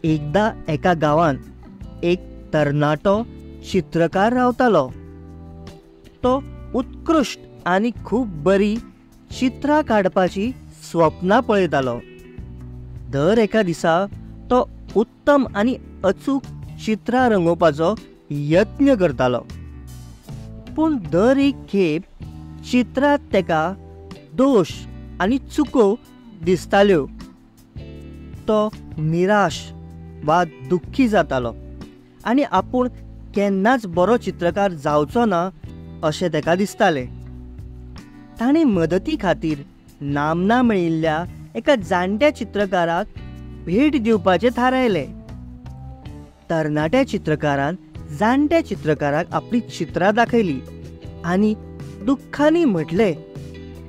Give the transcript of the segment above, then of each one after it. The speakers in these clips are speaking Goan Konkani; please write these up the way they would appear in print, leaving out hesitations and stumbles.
एकदा एका गांवांत एक तरणाटो चित्रकार रावतालो. तो उत्कृश्ट आनी खूब बरी चित्रां काडपाची स्वप्नां पळयतालो. दर एका दिसा तो उत्तम आनी अचूक चित्रां रंगोवपाचो यत्न करतालो. पूण दर एक खेप चित्रांत ताका दोश आनी चुको दिसताल्यो. तो निराश वा दुख्खी जातालो आनी आपूण केन्नाच बरो चित्रकार जावचो ना अशें ताका दिसतालें. ताणें मदती खातीर नामना मेळिल्ल्या एका जाणट्या चित्रकाराक भेट दिवपाचें थारायलें. तरणाट्या चित्रकारान जाणट्या चित्रकाराक आपली चित्रां दाखयली आनी दुख्खांनी म्हटलें,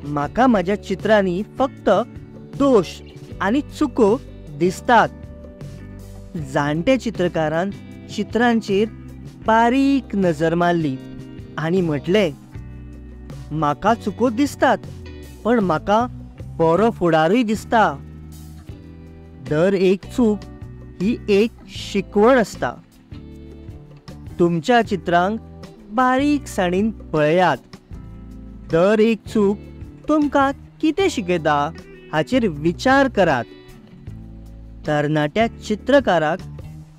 म्हाका म्हाज्या चित्रांनी फक्त दोश आनी चुको दिसतात. जाणट्या चित्रकारान चित्रांचेर बारीक नजर मारली आनी म्हटलें, म्हाका चुको दिसतात पण म्हाका बरो फुडारूय दिसता. दर एक चूक ही एक शिकवण आसता. तुमच्या चित्रांक बारीकसाणीन पळयात. दर एक चूक तुमकां कितें शिकयता हाचेर विचार करात. तरणाट्या चित्रकाराक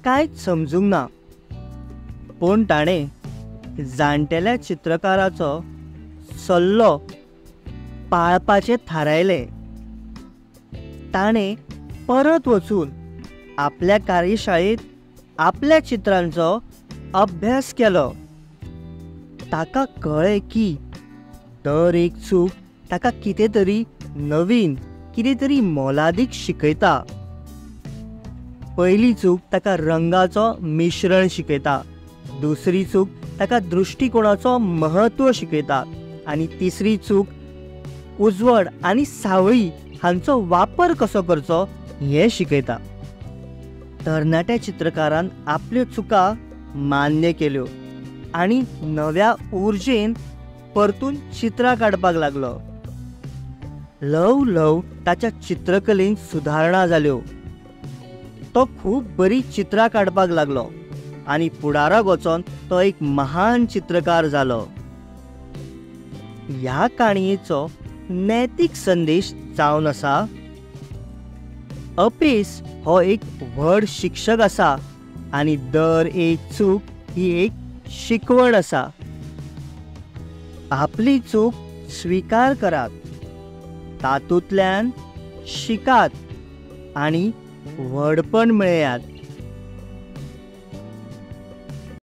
कांयच समजूंक ना, पूण ताणें जाणटेल्या चित्रकाराचो सल्लो पाळपाचें थारायलें. ताणें परत वचून आपल्या कार्यशाळेंत आपल्या चित्रांचो अभ्यास केलो. ताका कळ्ळें की दर एक चूक ताका कितें तरी नवीन, कितें तरी मोलादीक शिकयता. पयली चूक ताका रंगाचो मिश्रण शिकयता, दुसरी चूक ताका दृश्टिकोणाचो महत्व शिकयता आनी तिसरी चूक उजवड आनी सावळी हांचो वापर कसो करचो हें शिकयता. तरणाट्या चित्रकारान आपल्यो चुका मान्य केल्यो आनी नव्या उर्जेन परतून चित्रां काडपाक लागलो. ल्हव ल्हव ताच्या चित्रकलेंत सुदारणा जाल्यो. तो खूब बरी चित्रां काडपाक लागलो आनी फुडाराक वचोन तो एक महान चित्रकार जालो. ह्या काणयेचो नैतीक संदेश जावन आसा, अपेस हो एक व्हड शिक्षक आसा आनी दर एक चूक ही एक शिकवण आसा. आपली चूक स्विकार करात, तातूंतल्यान शिकात आनी व्हडपण मेळयात.